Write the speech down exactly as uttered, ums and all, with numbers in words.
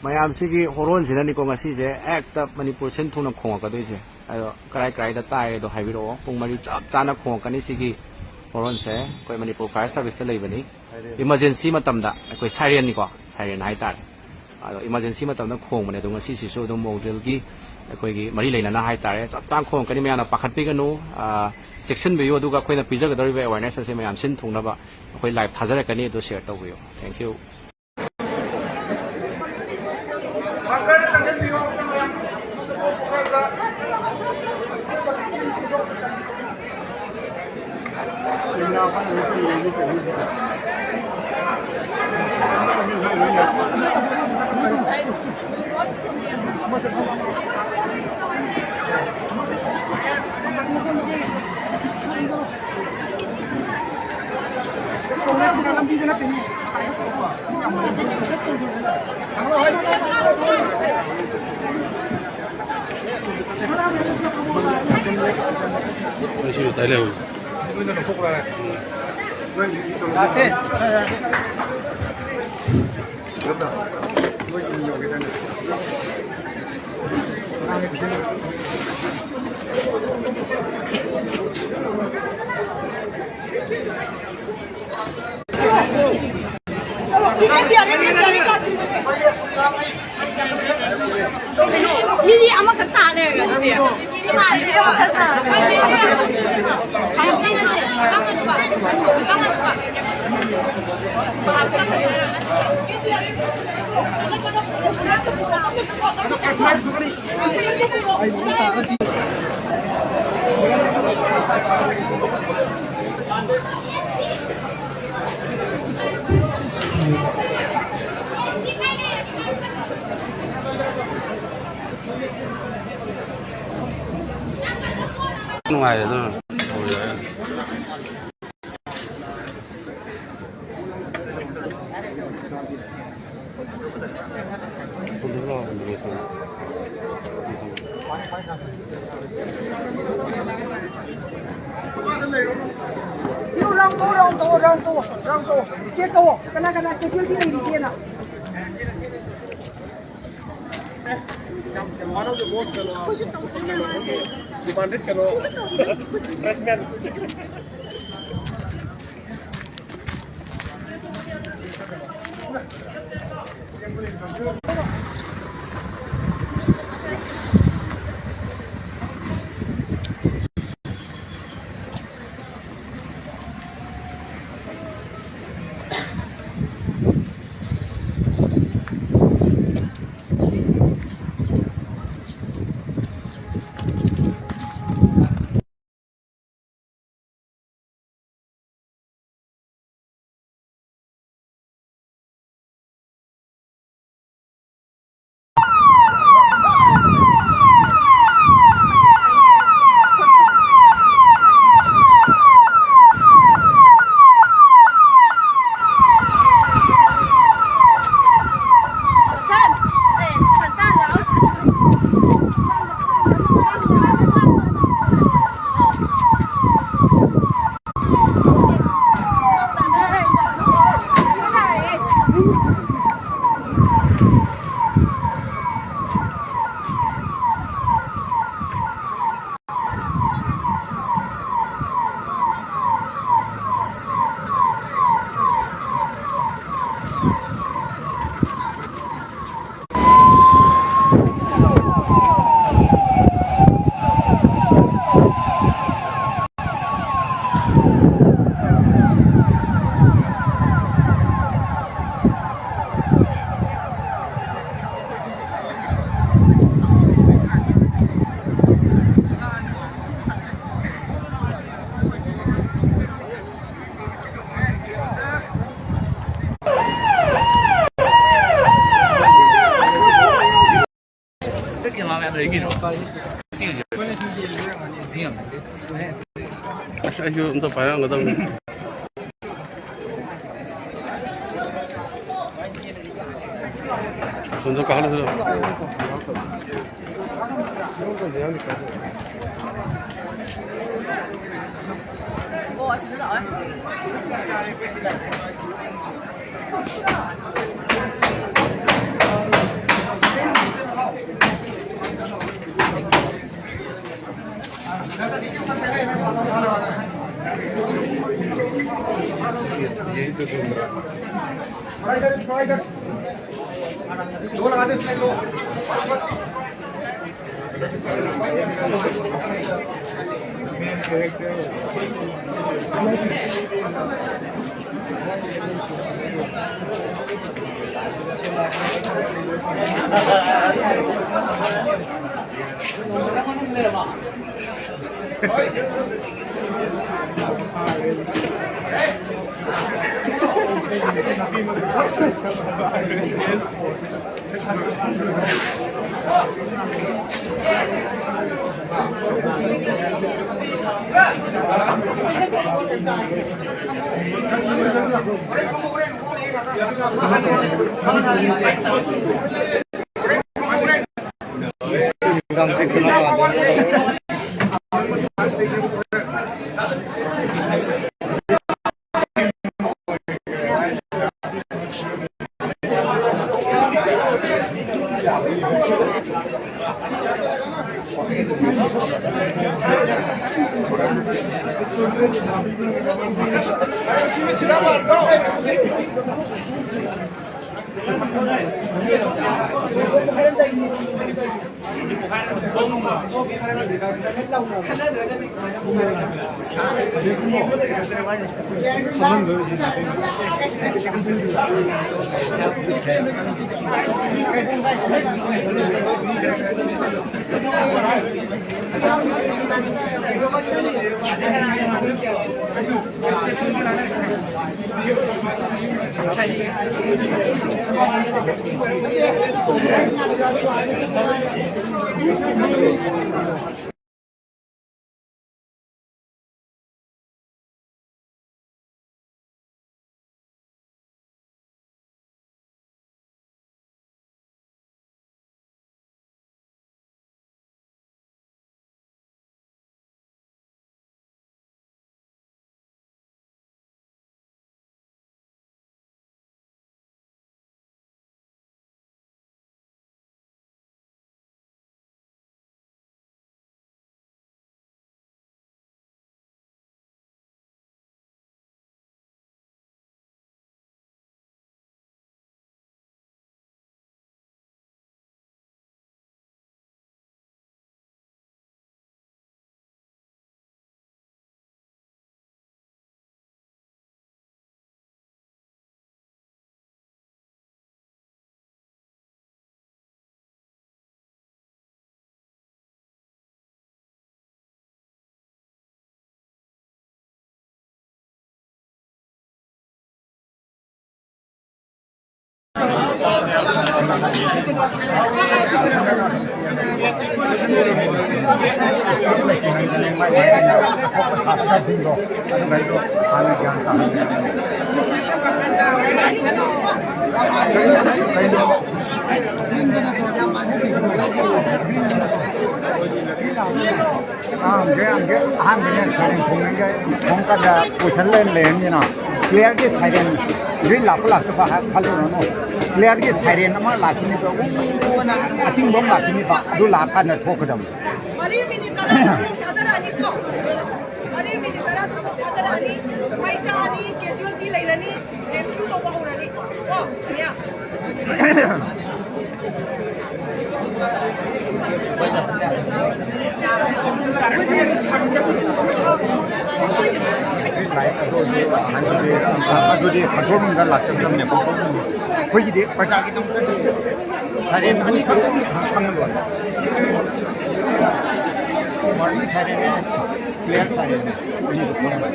ꯃꯌꯥꯝꯁꯤꯒꯤ ꯍꯣꯔꯣꯟꯁꯤꯅꯅꯤꯀꯣ ꯉꯁꯤꯁꯦ ꯍꯦꯛꯇ ꯃꯅꯤꯄꯨꯔ ꯁꯤꯟ ꯊꯨꯡꯅ ꯈꯣꯡꯉꯛꯀꯗꯣꯏꯁꯦ꯫ ꯑꯗꯣ ꯀꯔꯥꯏ ꯀꯔꯥꯏꯗ ꯇꯥꯏ ꯑꯗꯣ ꯍꯥꯏꯕꯤꯔꯛꯑꯣ꯫ ꯄꯨꯡ ꯃꯔꯤ ꯆꯞ ꯆꯥꯅ ꯈꯣꯡꯉꯛꯀꯅꯤ ꯁꯤꯒꯤ ꯍꯣꯔꯣꯟꯁꯦ꯫ ꯑꯩꯈꯣꯏ ꯃꯅꯤꯄꯨꯔ ꯐꯥꯌꯔ ꯁꯥꯔꯚꯤꯁꯇ ꯂꯩꯕꯅꯤ꯫ ꯏꯃꯔꯖꯦꯟꯁꯤ ꯃꯇꯝꯗ ꯑꯩꯈꯣꯏ ꯁꯥꯏꯔꯦꯟꯅꯤꯀꯣ, ꯁꯥꯏꯔꯦꯟ ꯍꯥꯏꯇꯥꯔꯦ꯫ ꯑꯗꯣ ꯏꯃꯔꯖꯦꯟꯁꯤ ꯃꯇꯝꯗ ꯈꯣꯡꯕꯅꯦ꯫ ꯑꯗꯣ ꯉꯁꯤꯁꯤꯁꯨ ꯑꯗꯨꯝ ꯃꯣꯛ ꯗ꯭ꯔꯤꯜꯒꯤ ꯑꯩꯈꯣꯏꯒꯤ ꯃꯔꯤ ꯂꯩꯅꯅ ꯍꯥꯏꯇꯥꯔꯦ ꯆꯞ ꯆꯥꯅ ꯈꯣꯡꯉꯛꯀꯅꯤ꯫ ꯃꯌꯥꯝꯅ ꯄꯥꯈꯠꯄꯤꯒꯅꯨ, ꯑ, ꯆꯦꯛꯁꯤꯟꯕꯤꯌꯨ꯫ ꯑꯗꯨꯒ ꯑꯩꯈꯣꯏꯅ ꯄꯤꯖꯒꯗꯧꯔꯤꯕ ꯑꯦꯋꯦꯔꯅꯦꯁ ꯑꯁꯦ ꯃꯌꯥꯝ ꯁꯤꯟ ꯊꯨꯡꯅꯕ ꯑꯩꯈꯣꯏ ꯂꯥꯏꯚ ꯊꯥꯖꯔꯛꯀꯅꯤ꯫ ꯑꯗꯨ ꯁꯤꯌꯔ ꯇꯧꯕꯤꯌꯨ꯫ Thank you꯫ ꯃꯤꯗꯤ ꯑꯃꯈꯛ ꯇꯥ ꯂꯩꯔꯒ ꯁꯤꯗꯤ꯫ ꯅꯨꯡꯉꯥꯏꯔꯦ ꯑꯗꯨꯅ꯫ ꯁꯤꯕꯨ ꯔꯥꯎꯟ ꯇꯧꯑꯣ, ꯔꯥꯎꯟ ꯇꯧꯑꯣ, ꯔꯥꯎꯟ ꯇꯧꯑꯣ, ꯔꯥꯎꯟ ꯇꯧꯑꯣ꯫ ꯆꯦꯛ ꯇꯧꯑꯣ꯫ ꯀꯅꯥ ꯀꯅꯥ ꯀꯦꯖꯨꯋꯦꯜꯇꯤ ꯂꯩꯔꯤꯒꯦꯅ꯫ One of the most, uh, demanded, uh, pressman. ꯑꯁ, ꯑꯩꯁꯨ ꯑꯝꯇ ꯄꯥꯏꯔꯝꯒꯗꯕꯅꯤ꯫ ꯁꯣꯝꯗ ꯀꯥꯈꯠꯂꯁꯤꯔꯣ? ꯑꯍꯥꯟꯕꯅꯦ, ꯁꯥꯏꯔꯦꯟ ꯈꯣꯡꯉꯒ ꯈꯣꯡ ꯀꯥꯟꯗ ꯄꯣꯖꯤꯁꯟ ꯂꯩꯅ ꯂꯩꯔꯅꯤꯅ, ꯄ꯭ꯂꯦꯌꯔꯒꯤ ꯁꯥꯏꯔꯦꯟ ꯍꯧꯖꯤꯛ ꯂꯥꯛꯄ ꯂꯥꯛꯇꯕ ꯍꯥꯏ ꯈꯜꯂꯨꯔꯅꯨ꯫ ꯄ꯭ꯂꯦꯌꯔꯒꯤ ꯁꯥꯏꯔꯦꯟ ꯑꯃ ꯂꯥꯛꯈꯤꯅꯤꯕ, ꯑꯇꯤꯡꯕ ꯑꯃ ꯂꯥꯛꯈꯤꯅꯤꯕ, ꯑꯗꯨ ꯂꯥꯛꯑꯀꯥꯟꯗ ꯊꯣꯛꯀꯗꯕꯅꯤ꯫ ꯃꯔꯤ ꯃꯤꯅꯤꯠ ꯇꯔꯥ ꯊꯥꯗꯔꯛꯑꯅꯤꯀꯣ꯫ ꯃꯔꯤ ꯃꯤꯅꯤꯠ ꯇꯔꯥ ꯊꯥꯗꯔꯛꯑꯅꯤ꯫ ꯃꯩ ꯆꯥꯛꯑꯅꯤ, ꯀꯦꯖꯨꯋꯦꯜꯇꯤ ꯂꯩꯔꯅꯤ, ꯔꯦꯁꯀ꯭ꯌꯨ ꯇꯧꯕ ꯍꯧꯔꯅꯤ꯫ ꯀꯣ, ꯌꯥ꯫ ꯑꯗꯨꯗꯤ ꯀꯟꯇ꯭ꯔꯣꯜ ꯔꯨꯝꯗ ꯂꯥꯛꯆꯒꯗꯕꯅꯦ꯫ ꯑꯩꯈꯣꯏꯒꯤꯗꯤ ꯄ꯭ꯔꯖꯥꯒꯤꯗꯃꯛꯇꯗꯤ ꯁꯥꯏꯔꯦꯟ ꯑꯅꯤꯈꯛ ꯈꯪꯍꯜꯂꯣ꯫ Warning ꯁꯥꯏꯔꯦꯟꯅꯦ, player ꯁꯥꯏꯔꯦꯟꯅꯦ꯫ ꯑꯅꯤꯗꯨ ꯈꯪꯍꯜꯂꯣ꯫